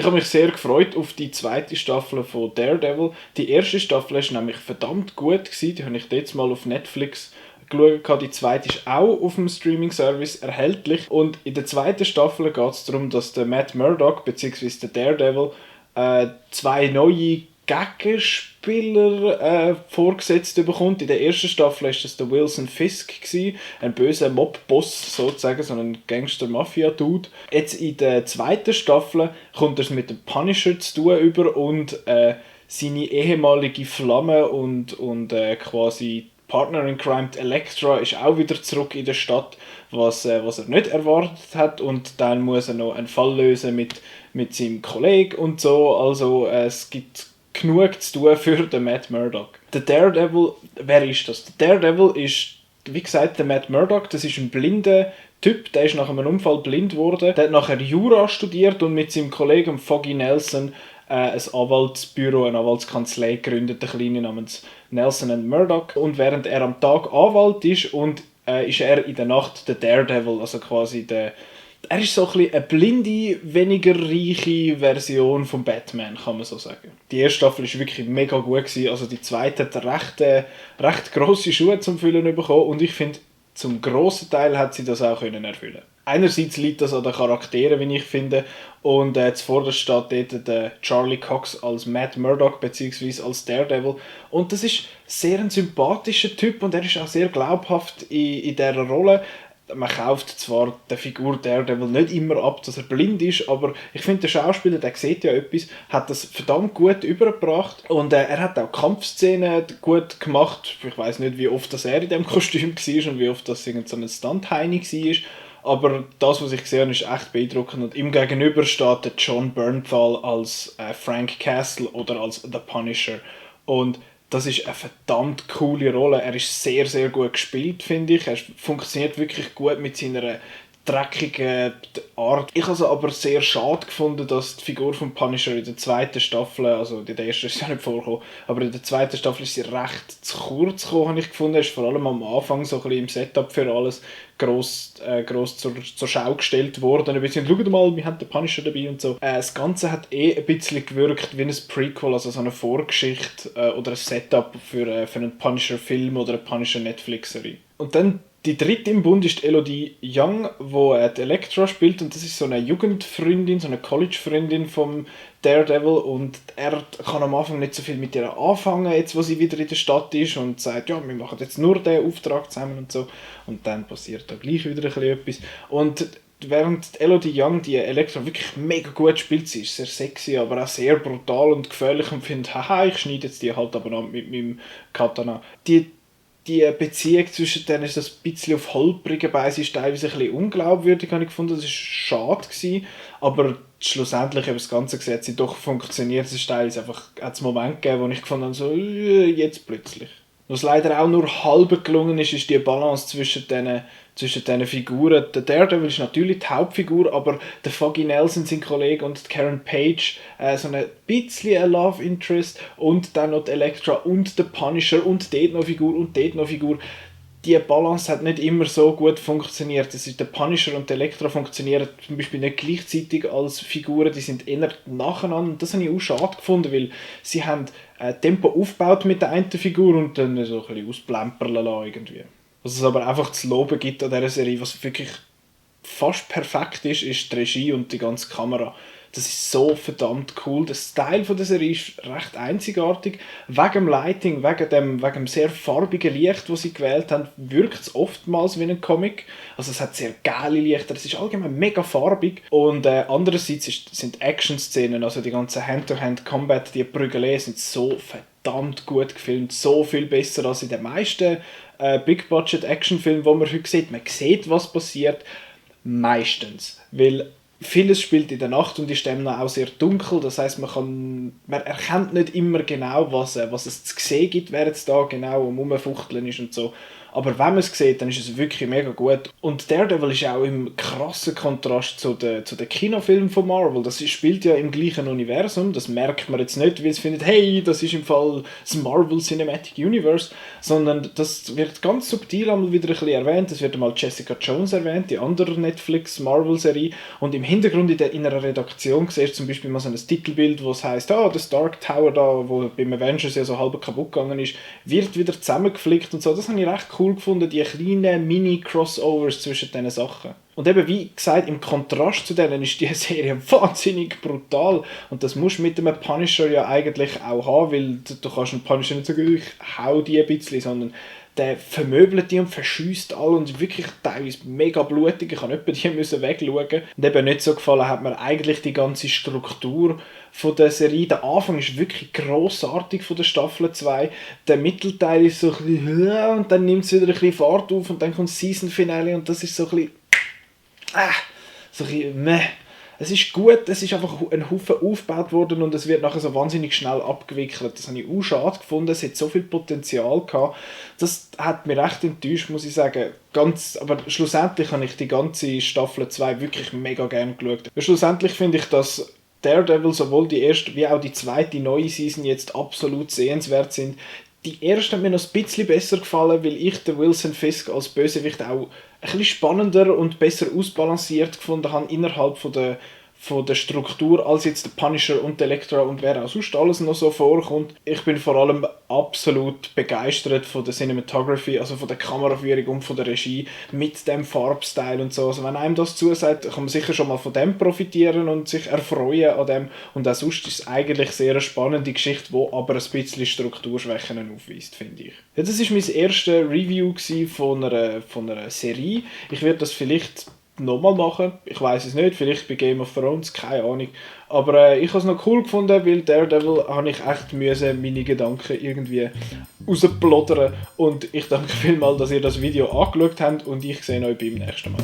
habe mich sehr gefreut auf die zweite Staffel von Daredevil. Die erste Staffel war nämlich verdammt gut gewesen. Die habe ich jetzt mal auf Netflix geschaut. Die zweite ist auch auf dem Streaming-Service erhältlich. Und in der zweiten Staffel geht es darum, dass der Matt Murdock bzw. der Daredevil zwei neue Gegenspieler vorgesetzt bekommt. In der ersten Staffel war das der Wilson Fisk gewesen, ein böser Mob-Boss sozusagen, so ein Gangster-Mafia-Dude. Jetzt in der zweiten Staffel kommt er mit dem Punisher zu tun über und seine ehemalige Flamme und quasi Partner in Crime, Elektra, ist auch wieder zurück in der Stadt, was er nicht erwartet hat, und dann muss er noch einen Fall lösen mit seinem Kollegen und so. Also es gibt genug zu tun für den Matt Murdock. Der Daredevil, wer ist das? Der Daredevil ist, wie gesagt, der Matt Murdock. Das ist ein blinder Typ, der ist nach einem Unfall blind geworden. Der hat nachher Jura studiert und mit seinem Kollegen Foggy Nelson ein Anwaltsbüro, eine Anwaltskanzlei gegründet, eine kleine namens Nelson Murdock. Und während er am Tag Anwalt ist, ist er in der Nacht der Daredevil, also quasi er ist so ein bisschen eine blinde, weniger reiche Version von Batman, kann man so sagen. Die erste Staffel war wirklich mega gut gewesen. Also die zweite hat recht grosse Schuhe zum Füllen bekommen, und ich finde, zum grossen Teil hat sie das auch erfüllen können. Einerseits liegt das an den Charakteren, wie ich finde, und zuvorderst steht dort der Charlie Cox als Matt Murdock bzw. als Daredevil, und das ist sehr ein sympathischer Typ und er ist auch sehr glaubhaft in dieser Rolle. Man kauft zwar der Figur Daredevil nicht immer ab, dass er blind ist, aber ich finde, der Schauspieler, der sieht ja etwas, hat das verdammt gut übergebracht, und er hat auch Kampfszenen gut gemacht. Ich weiß nicht, wie oft das er in diesem Kostüm war und wie oft das irgend so ein Stunt-Heini war, aber das, was ich gesehen habe, ist echt beeindruckend. Und ihm gegenüber steht der John Bernthal als Frank Castle oder als The Punisher, und das ist eine verdammt coole Rolle. Er ist sehr, sehr gut gespielt, finde ich. Er funktioniert wirklich gut mit seiner dreckigen Art. Ich habe es aber sehr schade gefunden, dass die Figur von Punisher in der zweiten Staffel, also in der ersten ist sie nicht vorgekommen, aber in der zweiten Staffel ist sie recht zu kurz gekommen, habe ich gefunden. Er ist vor allem am Anfang so ein bisschen im Setup für alles gross zur Schau gestellt worden. Ein bisschen, schaut mal, wir haben den Punisher dabei und so. Das Ganze hat ein bisschen gewirkt wie ein Prequel, also so eine Vorgeschichte oder ein Setup für einen Punisher-Film oder eine Punisher-Netflix-Serie. Und dann die dritte im Bund ist Elodie Young, die Elektra spielt, und das ist so eine Jugendfreundin, so eine College-Freundin vom Daredevil, und er kann am Anfang nicht so viel mit ihr anfangen, jetzt wo sie wieder in der Stadt ist, und sagt, ja, wir machen jetzt nur den Auftrag zusammen und so, und dann passiert da gleich wieder ein bisschen etwas. Und während Elodie Young die Elektra wirklich mega gut spielt, sie ist sehr sexy, aber auch sehr brutal und gefährlich, und findet, haha, ich schneide jetzt die halt aber noch mit meinem Katana. Die Beziehung zwischen denen ist das ein bisschen auf holprigen Beinen, ist teilweise ein bisschen unglaubwürdig, habe ich gefunden. Das war schade gewesen, aber schlussendlich über das Ganze gesehen hat sie doch funktioniert. Es ist teilweise einfach einen Moment gegeben, wo ich gefunden habe, so, jetzt plötzlich. Was leider auch nur halb gelungen ist, ist die Balance zwischen diesen Figuren. Der Daredevil ist natürlich die Hauptfigur, aber der Foggy Nelson, sein Kollege, und Karen Page, so ein bisschen ein Love Interest, und dann noch die Elektra und der Punisher und dort noch Figur und dort noch Figur. Die Balance hat nicht immer so gut funktioniert. Das ist, der Punisher und die Elektra funktionieren zum Beispiel nicht gleichzeitig als Figuren, die sind eher nacheinander. Und das habe ich auch schade gefunden, weil sie haben Tempo aufgebaut mit der einen Figur und dann so ein bisschen ausplempern lassen irgendwie. Was es aber einfach zu loben gibt an dieser Serie, was wirklich fast perfekt ist die Regie und die ganze Kamera. Das ist so verdammt cool. Der Style von der Serie ist recht einzigartig. Wegen dem Lighting, wegen dem sehr farbigen Licht, das sie gewählt haben, wirkt es oftmals wie ein Comic. Also es hat sehr geile Lichter, es ist allgemein mega farbig. Und andererseits sind Action-Szenen, also die ganze Hand-to-Hand-Combat, die Prügeleien sind so verdammt gut gefilmt. So viel besser als in den meisten Big-Budget-Action-Filmen, die man heute sieht. Man sieht, was passiert. Meistens. Weil vieles spielt in der Nacht und ist dann auch sehr dunkel. Das heisst, man erkennt nicht immer genau, was es zu sehen gibt, während es da genau am Rumfuchteln ist und so. Aber wenn man es sieht, dann ist es wirklich mega gut. Und Daredevil ist auch im krassen Kontrast zu den Kinofilmen von Marvel. Das spielt ja im gleichen Universum. Das merkt man jetzt nicht, weil es findet, hey, das ist im Fall das Marvel Cinematic Universe, sondern das wird ganz subtil einmal wieder ein bisschen erwähnt. Es wird einmal Jessica Jones erwähnt, die andere Netflix-Marvel-Serie. Und im Hintergrund in einer Redaktion siehst du zum Beispiel mal so ein Titelbild, wo es heisst, der Stark Tower da, wo beim Avengers ja so halb kaputt gegangen ist, wird wieder zusammengeflickt und so. Das habe ich recht cool gefunden, die kleinen Mini-Crossovers zwischen diesen Sachen. Und eben, wie gesagt, im Kontrast zu denen ist die Serie wahnsinnig brutal. Und das musst du mit einem Punisher ja eigentlich auch haben, weil du kannst einen Punisher nicht sagen, ich hau die ein bisschen, sondern der vermöbelt die und verschießt alle und wirklich teilweise mega blutig. Ich musste die müssen wegschauen. Und eben nicht so gefallen hat mir eigentlich die ganze Struktur von der Serie. Der Anfang ist wirklich grossartig von der Staffel 2. Der Mittelteil ist so ein bisschen und dann nimmt es wieder ein bisschen Fahrt auf und dann kommt das Season-Finale und das ist so ein bisschen so ein bisschen meh. Es ist gut, es ist einfach ein Haufen aufgebaut worden und es wird nachher so wahnsinnig schnell abgewickelt. Das habe ich auch schade gefunden, es hat so viel Potenzial gehabt. Das hat mich recht enttäuscht, muss ich sagen. Aber schlussendlich habe ich die ganze Staffel 2 wirklich mega gerne geschaut. Schlussendlich finde ich, dass Daredevil sowohl die erste wie auch die zweite neue Season jetzt absolut sehenswert sind. Die erste hat mir noch ein bisschen besser gefallen, weil ich den Wilson Fisk als Bösewicht auch ein bisschen spannender und besser ausbalanciert gefunden habe innerhalb von der Struktur, als jetzt der Punisher und der Elektra und wer auch sonst alles noch so vorkommt. Ich bin vor allem absolut begeistert von der Cinematography, also von der Kameraführung und von der Regie mit dem Farbstyle und so. Also wenn einem das zusagt, kann man sicher schon mal von dem profitieren und sich erfreuen an dem. Und auch sonst ist es eigentlich sehr eine spannende Geschichte, die aber ein bisschen Strukturschwächen aufweist, finde ich. Ja, das war mein erstes Review von einer Serie. Ich werde das vielleicht nochmal machen. Ich weiß es nicht, vielleicht bei Game of Thrones, keine Ahnung. Aber ich habe es noch cool gefunden, weil Daredevil habe ich echt meine Gedanken irgendwie rausplodern. Und ich danke vielmals, dass ihr das Video angeschaut habt und ich sehe euch beim nächsten Mal.